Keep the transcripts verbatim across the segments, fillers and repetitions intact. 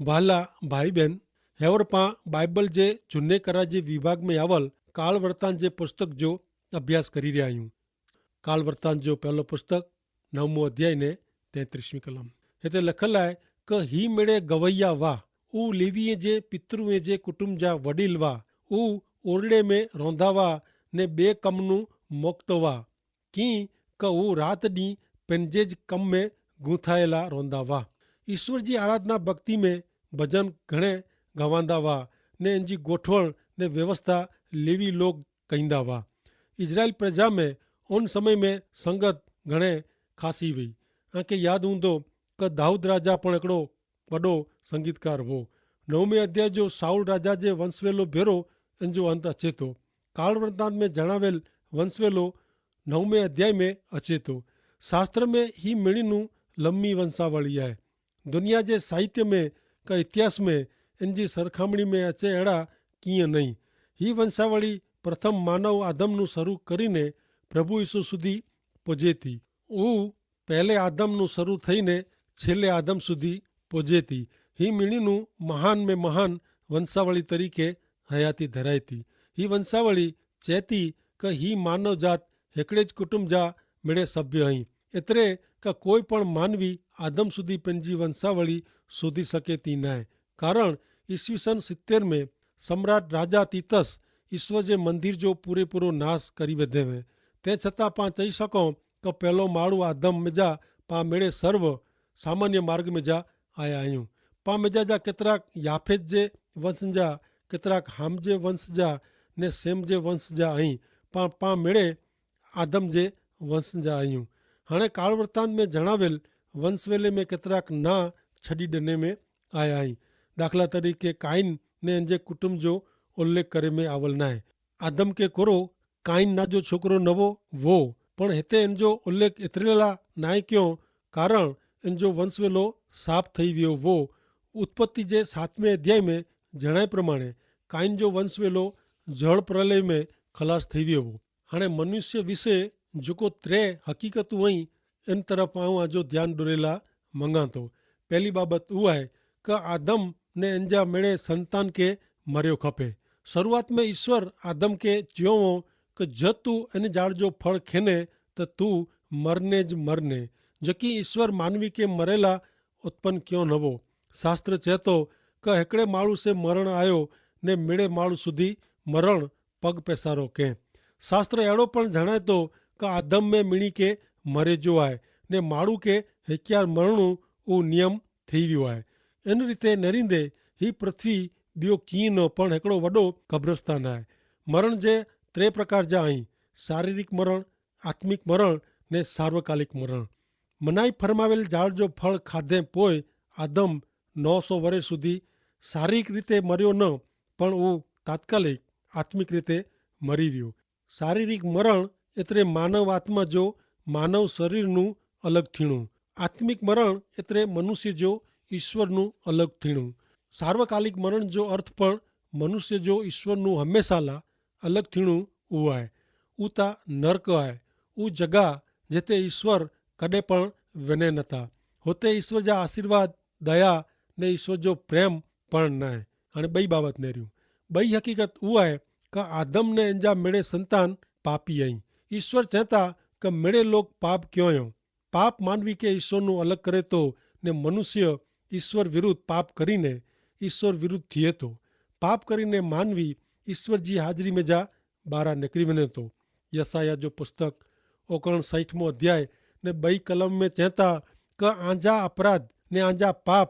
વહાલા ભાઈ બહેન, હેવર પાં બાઈબલ જે જુને કરા જે વિભાગ મેં આવલ કાળવર્તાન જે પુસ્તક જો અભ્યાસ કરી રહ્યા હૈં. કાળવર્તાન જો પહેલો પુસ્તક નવમો અધ્યાય ને તેત્રીસમી કલમ. હેતા લખલ આય, કે હી મેડે ગવૈયા વાહ, ઉ લેવી જે પિતૃ જે કુટુંબ જા વડીલ વાહ, ઉ ઓરડે મેં રોંધા વાહ, ને બે કમનું મોક્ત વાહ, કિંક કે ઉ રાત દી પેનજે જ કમ મેં ગૂંથાયેલા રોંધા વાહ. ઈસ્વર જી આરાધના ભક્તિ મેં ભજન ઘણે ગવાંદા વાહ, ને એનજી ગોઠવણ ને વ્યવસ્થા લેવી લોગ કહીંદા વાહ. ઇઝરાયેલ પ્રજા મેં ઉન સમય મેં સંગત ઘણે ખાસી વય. આંકે યાદ ઊંધો કે દાઉદ રાજા પણ એકડો વડો સંગીતકાર હો. નવમે અધ્યાય જો સાઉલ રાજા જે વંશવેલો ભેરો એનજો અંત અચેતો. કાળવર્તાન મેં જણાવેલ વંશવેલો નવમે અધ્યાય મેં અચેતો. શાસ્ત્ર મેં હી મેળીનું લંબી વંશાવળી આય. દુનિયા જે સાહિત્ય મેં કા ઇતિહાસ મેં એનજી સરખામણી મેં અચે એડા કિયા નહીં. હી વંશાવળી પ્રથમ માનવ આદમનું શરૂ કરીને પ્રભુ ઈસુ સુધી પજેતી. ઉ પહેલે આદમનું શરૂ થઈને છેલ્લે આદમ સુધી પજેતી. હી મિણીનું મહાન મેં મહાન વંશાવળી તરીકે હયાતી ધરાયતી. હી વંશાવળી ચેતી કે હી માનવ જાત હેકડ઼ે જ કુટુંબ જા મેળે સભ્ય અહીં. એતરે કે કોઈ પણ માનવી આદમ સુધી પેનજી વંશાવળી શોધી શકેતી નાય. કારણ ઈસવીસન સિત્તેર મેં સમ્રાટ રાજા તિતસ ઈસ્વર જે મંદિર જો પૂરેપૂરો નાશ કરી વધે વે. તે છતાં પાં ચહી શકો કે પહેલો માળુ આદમ મેજા પાં મેળે સર્વ સામાન્ય માર્ગ મેજા આયા અયું. પાં મેજા જા કેતરાક યાફેજ જે વંશ જા, કેતરાક હામ જે વંશ જા, ને સેમ જે વંશ જા અહીં. પાં પાં મેળે આદમ જે વંશ જા અયું. હણે કાળવર્તાન મેં જણાવેલ વંશ વેલે મેં કેતરાક ના છડી ડને મેં આયા અહીં. દાખલા તરીકે કાઈન ને એનજે કુટુંબ જો ઉલ્લેખ કરે મેં આવલ નાય. આદમ કે કોરો કાઈન ના જો છોકરો નવો વો. પણ હેતે એનજો ઉલ્લેખ એતરેલા નાય ક્યો, કારણ એનજો વંશવેલો સાફ થઈ વ્યો વો. ઉત્પત્તિ જે સાતમે અધ્યાય મેં જણાય પ્રમાણે કાઈન જો વંશવેલો જળ પ્રલય મેં ખલાસ થઈ વ્યો વો. હણે મનુષ્ય વિશે જોકો ત્રે હકીકતું અહીં એન તરફ આઉં આજો ધ્યાન ડોરેલા મંગાતો. પહેલી બાબત ઉઆય કે આદમ ને એનજા મેળે સંતાન કે મર્યો ખપે. શરૂઆત મેં ઈસ્વર આદમ કે ચ્યોવો કે જો તું એન જાળ જો ફળ ખેને તો તું મરને જ મરને. જકી ઈસ્વર માનવી કે મરેલા ઉત્પન ક્યો નવો. શાસ્ત્ર ચેતો કે હેકડ઼ે માળુ સે મરણ આયો ને મેળે માળુ સુધી મરણ પગ પેસારો કે. શાસ્ત્ર એડો પણ જણાયતો કે આદમ મેં મિણી કે મરે જો આય ને માળુ કે હેક્યાર મરણું ઉં નિયમ થઈ વ્યો આય. એન રીતે નેરીંદે હી પૃથ્વી બિયો કિંનો પણ હેકડો વડો કબ્રસ્તાન આય. મરણ જે ત્રે પ્રકાર જા અહીં, શારીરિક મરણ, આત્મિક મરણ ને સાર્વકાલિક મરણ. મનાઈ ફરમાવેલ જાળ જો ફળ ખાધે પોય આદમ નવ સો વરે સુધી શારીરિક રીતે મર્યો ન, પણ ઉં તાત્કાલિક આત્મિક રીતે મરી વ્યો. શારીરિક મરણ એતરે માનવ આત્મા જો માનવ શરીરનું અલગ થીણું. આત્મિક મરણ એતરે મનુષ્ય જો ઈશ્વરનું અલગ થીણું. સાર્વકાલિક મરણ જો અર્થ પણ મનુષ્ય જો ઈશ્વરનું હંમેશાલા અલગ થીણું ઉવાય. ઉતા નર્ક આય. ઉ જગા જેતે ઈશ્વર કદે પણ વેને નતા. હોતે ઈશ્વર જા આશીર્વાદ, દયા ને ઈશ્વર જો પ્રેમ પણ નાય. અને બઈ બાબત નેર્યું. બઈ હકીકત ઉવાય કે આદમ ને એનજા મેળે સંતાન પાપી અહીં. ઈશ્વર ચેતા કે મેળે લોક પાપ ક્યોંયો. પાપ માનવી કે ઈશ્વરનું અલગ કરે તો ને મનુષ્ય ઈશ્વર વિરુદ્ધ પાપ કરીને ઈશ્વર વિરુદ્ધ થિયે તો. પાપ કરીને માનવી ઈશ્વર જી હાજરી મેં જા બારા નેકરી વેને તો. યસાયાહ જો પુસ્તક ઓગણ સાઈઠમો અધ્યાય ને બઈ કલમ મેં ચેતા કે આંજા અપરાધ ને આંજા પાપ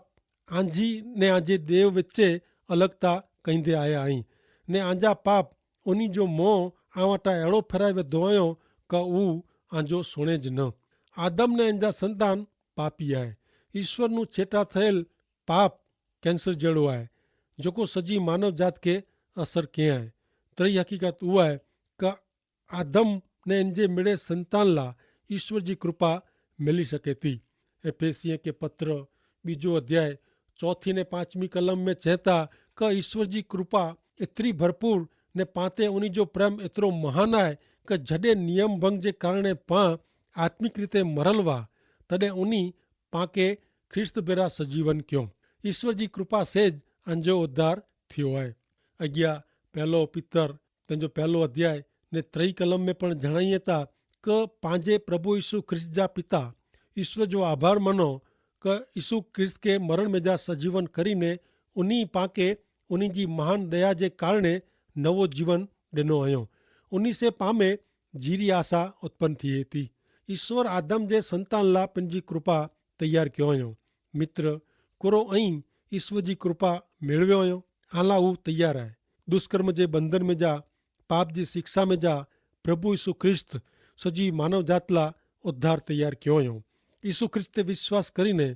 આંજી ને આંજે દેવ વચ્ચે અલગતા કહીંદે આયા અહીં. ને આંજા પાપ ઉની જો મોં આવાટા એડો ફેરાઈ વધો આયો કે ઉ આંજો સુણે જ ન. આદમ ને એનજા સંતાન પાપી આય. ઈશ્વરનું છેટા થયેલ પાપ કેન્સર જેડો આય, જોકો સજી માનવ જાત કે અસર કે આય. ત્રી હકીકત ઉઆય કે આદમ ને એનજે મેળે સંતાનલા ઈશ્વર જી કૃપા મેલી શકે તી. એફેસિયે કે પત્ર બીજો અધ્યાય ચોથી ને પાંચમી કલમ મેં ચેતા કે ઈશ્વર જી કૃપા એતરી ભરપૂર ને પાંતે ઉની જો પ્રેમ એતરો મહાન આય કે જડે નિયમભંગ જે કારણે પાં આત્મિક રીતે મરલવા તદે ઉની પાંકે ખ્રિસ્ત ભેરા સજીવન ક્યો. ઈસ્વર જી કૃપા સે જ આંજો ઉદ્ધાર થયો હૈ. અગિયા પહેલો પિતર તેનો પહેલો અધ્યાય ને ત્રય કલમ મેં પણ જણાયે તા કે પાંજે પ્રભુ ઈસુ ખ્રિસ્ત જા પિતા ઈસ્વર જો આભાર મનો કે ઈસુ ખ્રિસ્ત કે મરણ મેં જા સજીવન કરીને ઉની પાંકે ઉની જી મહાન દયા જે કારણે નવો જીવન ડેનો અયો. ઉની સે પામે જીરી આશા ઉત્પન થી હૈ તી. ઈસ્વર આદમ જે સંતાન લા પન જી કૃપા તૈયાર ક્યો અયો. મિત્ર, કોરો અહીં ઈસ્વર જી કૃપા મેળવ્યો અયો? આલા ઉં તૈયાર આય. દુષ્કર્મ જે બંધન મેં જા પાપ જી શિક્ષા મેં જા પ્રભુ ઈસુ ખ્રિસ્ત સજી માનવ જાત લા ઉદ્ધાર તૈયાર ક્યો અયો. ઈસુ ખ્રિસ્ત તે વિશ્વાસ કરીને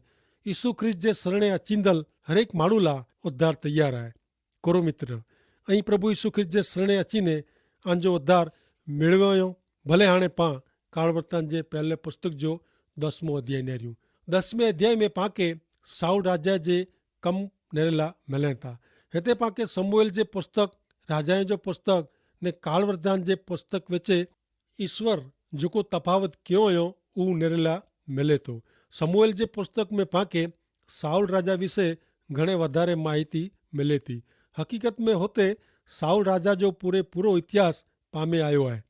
ઈસુ ખ્રિસ્ત જે સરણે અચિંદલ હરેક માણુ લા ઉદ્ધાર તૈયાર આય. કોરો મિત્ર, અહીં પ્રભુ ઈસુ ખ્રિસ્ત જે સરણે અચીને આંજો ઉદ્ધાર મેળવ્યો અયો? ભલે હાણે પાં કાળવર્તાન જે પહેલે પુસ્તક જો દસમો અધ્યાય નેર્યું. દસમે અધ્યાય મેં પાંકે સાઉલ રાજા જે કમ નેરેલા મલેતા. હેતા પાંકે સમૂએલ જે પુસ્તક, રાજાએ જો પુસ્તક ને કાળવર્તાન જે પુસ્તક વચ્ચે ઈસ્વર જોકો તફાવત ક્યો અયો ઉં નેરેલા મલેતો. સમૂએલ જે પુસ્તક મેં પાંકે સાઉલ રાજા વિશે ઘણે વધારે માહિતી મલેતી. હકીકત મેં હોતે સાઉલ રાજા જો પૂરે પૂરો ઇતિહાસ પામે આયો હૈ.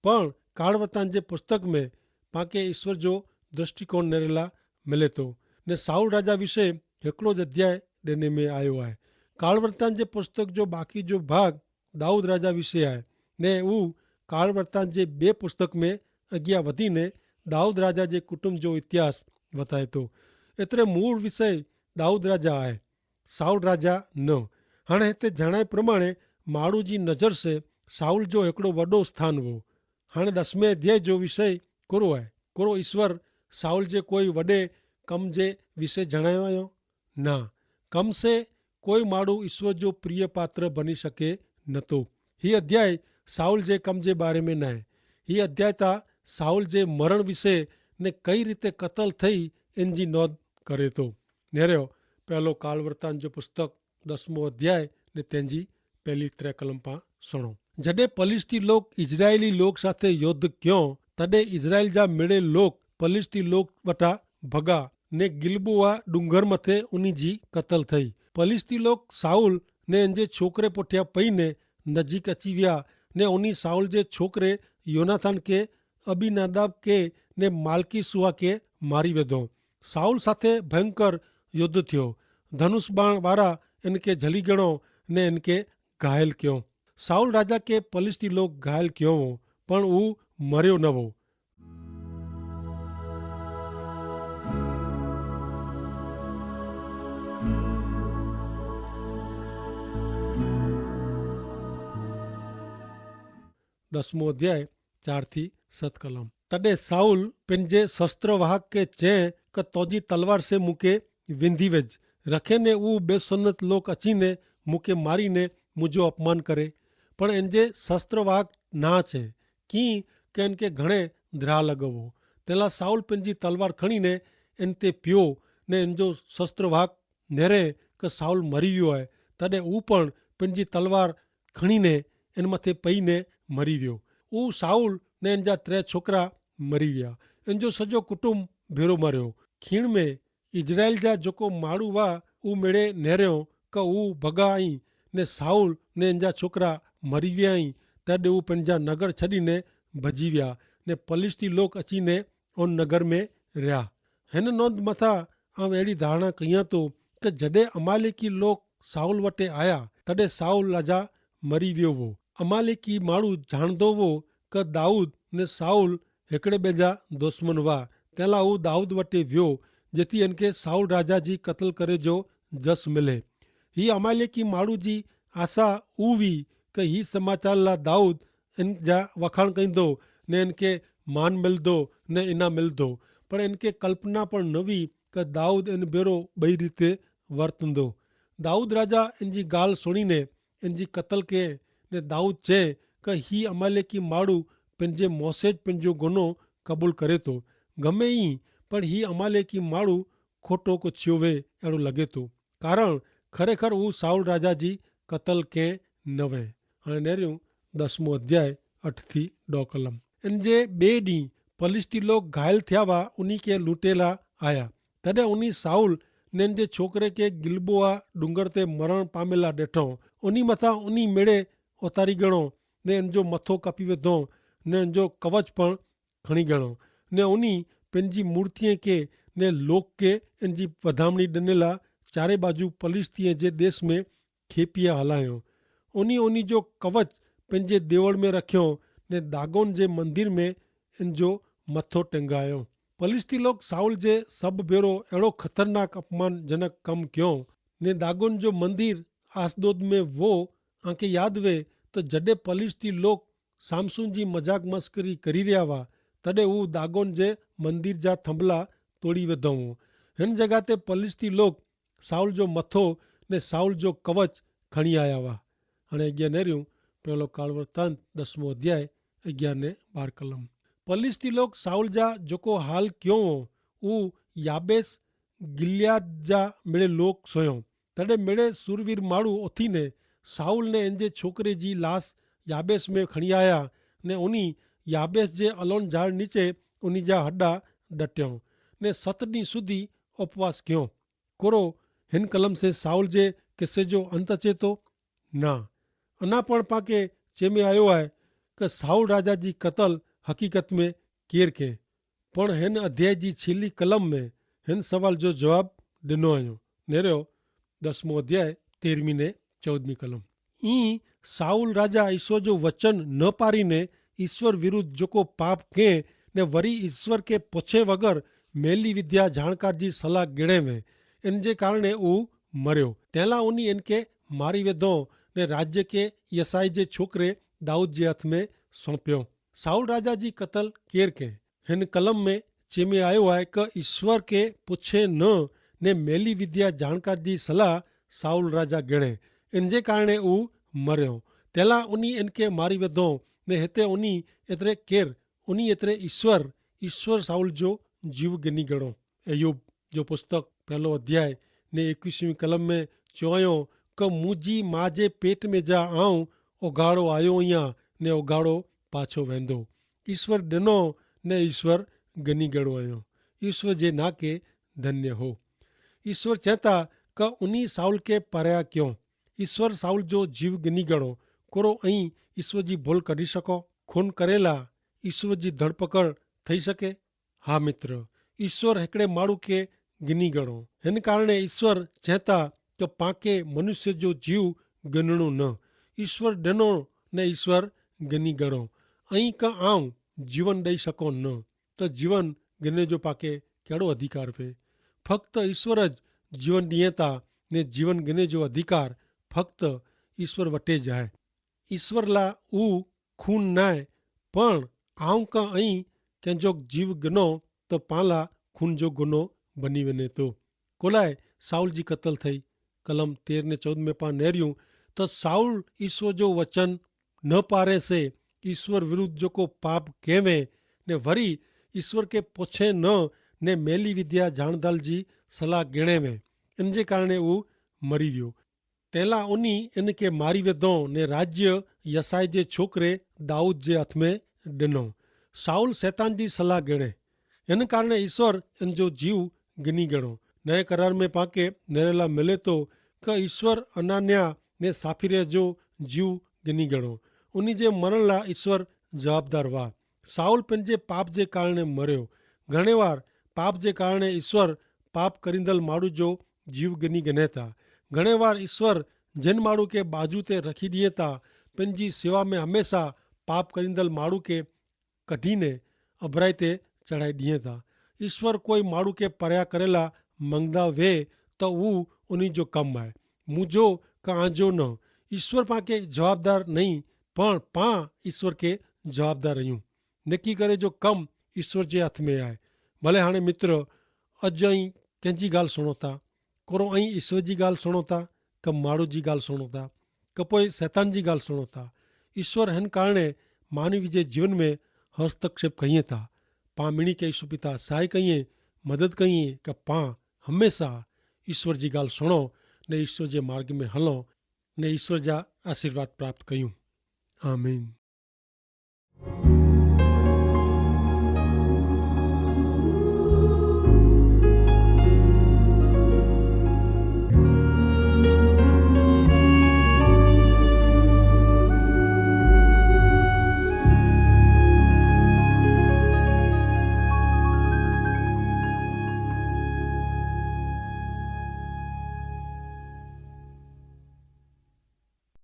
પણ કાળવર્તાન જે પુસ્તક મેં પાંકે ઈસ્વર જો દ્રષ્ટિકોણ નેરેલા મલેતો. ને સાઉલ રાજા વિશે હેકડો જ અધ્યાય દેને મેં આયો હૈ. કાળવર્તાન જે પુસ્તક જો બાકી જો ભાગ દાઉદ રાજા વિશે આય. ને ઉં કાળવર્તાન જે બે પુસ્તક મેં અગિયા વધીને દાઉદ રાજા જે કુટુંબ જો ઇતિહાસ વતાયતો. એતરે મૂળ વિષય દાઉદ રાજા આય, સાઉલ રાજા ન. હાણે હેતા જણાય પ્રમાણે માણુ જી નજર સે સાઉલ જો હેકડો વડો સ્થાન વો. હાણે દસમે અધ્યાય જો વિષય કોરો આય? કોરો ઈસ્વર સાઉલ જે કોઈ વડે કમ જે વિષય જણાયો? ના. કમ સે કોઈ માડૂ ઈસ્વર જો પ્રિય પાત્ર બની શકે નતો. હી અધ્યાય સાઉલ જે કમ જે બારે મેં નાય. હી અધ્યાય તા સાઉલ જે મરણ વિશે ને કઈ રીતે કતલ થઈ એન જી નોંધ કરે તો. નેરે પહેલો કાલવર્તાન જો પુસ્તક દસમો અધ્યાય ને તેની પહેલી ત્રે કલમ પાં સુણો. જડે પલિસ્તી લોક ઇઝરાયેલી લોક સાથે યોદ્ધ ક્યો, તદે ઇઝરાયેલ જા મેળે લોક પલિસ્તી લોક વટા ભગા ને ગિલબોઆ ડુંગર મતે ઉની જી કતલ થઈ. પલિસ્તી લોક સાઉલ ને એન જે છોકરે પોઠ્યા પઈ ને નજીક અચી વ્યા ને ઉની સાઉલ જે છોકરે યોનાથાન કે અબિનાદાબ કે ને માલકી સુઆ કે મારી વેધો. સાઉલ સાથે ભયંકર યોદ્ધ થયો. ધનુષ બાણ વારા એન કે જલી ગણો ને એન કે ઘાયલ ક્યો. સાઉલ રાજા કે પલિસ્તી લોક ઘાયલ ક્યો વો, પણ ઉં મર્યો ન વો. દસમો અધ્યાય ચાર થી સત કલમ. તદે સાઉલ પેનજે શસ્ત્રવાહક કે ચે, કે તોજી તલવાર સે મુકે વિંધી વેજ રખે ને ઉં બેસોન્નત લોક અચીને મુકે મારી ને મુજો અપમાન કરે. પણ એનજે શસ્ત્રવાહક ના છે કિ કે એનકે ઘણે ધ્રા લગવો. તેલા સાઉલ પેનજી તલવાર ખણી ને એન તે પ્યો ને એનજો શસ્ત્રવાહક નેરે કે સાઉલ મરી વ્યો હૈ. તદે ઉપણ પેનજી તલવાર ખણી ને એન મતે પઈ ને મરી વ્યો. ઉં સાઉલ ને એનજા ત્રે છોકરા મરી વ્યા. એનજો સજો કુટુંબ ભેરો મર્યો. ખીણ મેં ઇઝરાયેલ જા જોકો માડૂ વા ઉં મેળે નેર્યો કે ઉં ભગા અહીં ને સાઉલ ને એનજા છોકરા મરી વ્યા અહીં. તદે ઉં પેનજા નગર છડી ને ભજી વ્યા ને પલિસ્તી લોક અચી ને ઉન નગર મેં રહ્યા. હેન નોંધ મતા આવ એડી ધારણા કહિયા તો કે જડે અમાલેકી લોક સાઉલ વટે આયા તદે સાઉલ રાજા મરી વ્યો વો. અમાલેકી માડૂ જાણદો વો કે દાઉદ ને સાઉલ હેકડ઼ે બેજા દુશ્મન વા. તેલા ઉં દાઉદ વટે વ્યો જેથી એનકે સાઉલ રાજા જી કતલ કરે જો જસ મિલે. હી અમાલેકી માડૂ જી આશા ઉવી કે હી સમાચાર લા દાઉદ એન જા વખાણ કઈંદો ને એન કે માન મિલદો ને ઇના મિલદો. પણ એન કે કલ્પના પણ નવી કે દાઉદ એન ભેરો બઈ રીતે વર્તંદો. દાઉદ રાજા એન જી ગાલ સુણીને એન જી કતલ કે ને દાઉદ ચે કે હી અમાલેકી માડૂ પેનજે મોસે જ પેનજો ગુનો કબૂલ કરે તો. ગમે ઈ પણ હી અમાલેકી માડૂ ખોટો કો છ્યો વે એડો લગે તો. કારણ ખરેખર ઉં સાઉલ રાજા જી કતલ કે નવે. અને નેર્યું દસમો અધ્યાય અઠ થી ડો કલમ. એન જે બે દી પલિસ્તી લોક ઘાયલ થ્યાવા ઉની કે લૂંટેલા આયા. તદે ઉની સાઉલ ને એન જે છોકરે કે ગિલબોઆ ડુંગર તે મરણ પામેલા ડેઠો. ઉની મતા ઉની મેડે ઓતારી ગણો, ને એન જો મતો કપી વેધો, ને એન જો કવચ પણ ખણી ગણો. ને ઉની પેનજી મૂર્તિએ કે ને લોક કે એન જી વધામણી ડનેલા ચારે બાજુ પલિસ્તિએ જે દેશ મેં ખેપિયા હલાયો. ઉની ઉની જો કવચ પેનજે દેવળ મેં રખ્યો, ને દાગોન જે મંદિર મેં એન જો મતો ટેંગાયો. પલિસ્તી લોક સાઉલ જે સબ ભેરો એડો ખતરનાક અપમાનજનક કમ ક્યો. ને દાગોન જો મંદિર આસદોદ મેં વો. આંકે યાદ વે તો જડે પલિસ્તી લોક સામસુન જી મજાક મસ્કરી કરી રહ્યા વા, તદે ઉં દાગોન જે મંદિર જા થંભલા તોડી વેધો વો. હેન જગા તે પલિસ્તી લોક સાઉલ જો મતો ને સાઉલ જો કવચ ખણી આયા વા. હણે અગિયા નેર્યું પહેલો કાળવર્તાંત દસમો અધ્યાય અગિયા ને બાર કલમ. પલિસ્તી લોક સાઉલ જા જોકો હાલ ક્યો વો ઉં યાબેસ ગિલિયાદ જા મેળે લોક સોયો. તડે મેડે સુરવીર માડૂ ઓથી ને સાઉલ ને એનજે છોકરે જી લાસ યાબેસ મેં ખણિયાયા, ને ઉની યાબેસ જે અલોન જાળ નીચે ઉની જા હડ્ડા ડટ્યો, ને સતની સુધી અપવાસ ક્યો. કોરો હેન કલમ સે સાઉલ જે કિસ્સે જો અંત અચેતો? ના. અના પણ પાંકે ચેમે આયો આય કે સાઉલ રાજા જી કતલ હકીકત મેં કેર કે? પણ હેન અધ્યાય જી છીલી કલમ મેં હેન સવાલ જો જવાબ ડેનો આયો. નેરો દસમો અધ્યાય તેરમી ને ચૌદમી કલમ. ઈ સાઉલ રાજા ઈશ્વર જો વચન ન પારી ને ઈશ્વર વિરુદ્ધ જોકો પાપ કે ને વરી ઈશ્વર કે પોછે વગર મેલી વિદ્યા જાણકાર જી સલાહ ગેણે વે. એન જે કારણે ઉં મર્યો. તેલા ઉની એન કે મારી વેધો ને રાજ્ય કે યસાઈ જે છોકરે દાઉદ જે હાથ મેં સોંપ્યો. સાઉલ રાજા જી કતલ કેર કે? હેન કલમ મેં ચેમે આયો આય કે ઈશ્વર કે પુછે ન ને મેલી વિદ્યા જાણકાર જી સલાહ સાઉલ રાજા ગણે. એન જે કારણે ઉં મર્યો. તેલા ઉની એન કે મારી વેધો ને હેતે ઉની એતરે કેર? ઉની એતરે ઈશ્વર ઈશ્વર સાઉલ જો જીવ ગની ગણો. એયૂબ જો પુસ્તક પહેલો અધ્યાય ને એકવીસમી કલમ મેં ચોયો કે મુજી મા જે પેટ મેં જા આઉં ઓગાડો આયો અહિયા ને ઓગાડો પાછો વેંધો. ઈશ્વર ડેનો ને ઈશ્વર ગની ગણો અયો. ઈશ્વર જે નાકે ધન્ય હો. ઈશ્વર ચેતા કે ઉની સાઉલ કે પર્યા ક્યો? ઈશ્વર સાઉલ જો જીવ ગની ગણો. કોરો અહીં ઈશ્વર જી ભોલ કરી શકો? ખૂન કરેલા ઈશ્વર જી ધરપકડ થઈ શકે? હા મિત્ર, ઈશ્વર હેકડ઼ે માણૂ કે ગિની ગણો. હેન કારણે ઈશ્વર ચેતા કે પાંકે મનુષ્ય જો જીવ ગિનણૂ ન. ઈશ્વર ડેનો ને ઈશ્વર ગિની ગણો. અહીં કા આઉં જીવન દઈ શકો ન, તો જીવન ગિને જો પાંકે કેડો અધિકાર વે? ફક્ત ઈશ્વર જ જીવન દિયેતા ને જીવન ગિને જો અધિકાર ફક્ત ઈશ્વર વટે જાય. ઈસ્વર લા ઉં ખૂન નાય. પણ આઉં કા અહીં કેંજો જીવ ગનો તો પાલા ખૂન જો ગનો બની વેને તો. કોલાએ સાઉલ જી કતલ થઈ. કલમ તેર ને ચૌદ મેં પા નેર્યું તો સાઉલ ઈસ્વર જો વચન ન પારે સે ઈસ્વર વિરુદ્ધ જોકો પાપ કહેવે ને વરી ઈસ્વર કે પોછે ન ને મેલી વિદ્યા જાણદાલ જી સલાહ ગેણે વે. એન જે કારણે ઉં મરી વ્યો. તેલા ઉની એન કે મારી વેધો ને રાજ્ય યસાઈ જે છોકરે દાઉદ જે હાથ મેં ડેનો. સાઉલ સૈતાન જી સલાહ ગણે. એન કારણે ઈસ્વર એન જો જીવ ગિની ગણો. નય કરાર મેં પાંકે નેરેલા મિલે તો કે ઈસ્વર અનાન્યા ને સાફીરે જો જીવ ગિની ગણો. ઉની જે મરણલા ઈસ્વર જવાબદાર વા. સાઉલ પેનજે પાપ જે કારણે મર્યો. ઘણેવાર પાપ જે કારણે ઈસ્વર પાપ કરીંદલ માડૂ જો જીવ ગિની ગને થા. ઘણેવાર ઈસ્વર જેન માડૂ કે બાજુ તે રખી દિયે થા પેનજી સેવા મેં હમેંસા પાપ કરીંદલ માડૂ કે કઢી ને અભરાઈ તે ચઢાઈ દિયે થા. ઈસ્વર કોઈ માડૂ કે પર્યા કરેલા મંગદા વે તો ઉં ઉની જો કમ આય. મુજો કા આજો ન. ઈસ્વર પાંકે જવાબદાર નહીં, પણ પાં ઈસ્વર કે જવાબદાર રહ્યું. નેકી કરે જો કમ ઈસ્વર જે હાથ મેં આય. ભલે હાણે મિત્ર અજ અહીં કેંજી ગાલ સુણો થા? કોરો અહીં ઈસ્વર જી ગાલ સુણો થા? કે માડૂ જી ગાલ સુણો થા? કે પોય સૈતાન જી ગાલ સુણો થા? ઈસ્વર હેન કારણે માનવી જે જીવન મેં હસ્તક્ષેપ કહિયે થા. પાં મિણી કે ઈસ્વર પિતા સહાય કહિયે, મદદ કહિયે કે પાં હમેંસા ઈસ્વર જી ગાલ સુણો ને ઈસ્વર જે માર્ગ મેં હલો ને ઈસ્વર જા આશીર્વાદ પ્રાપ્ત કહ્યું. આમીન.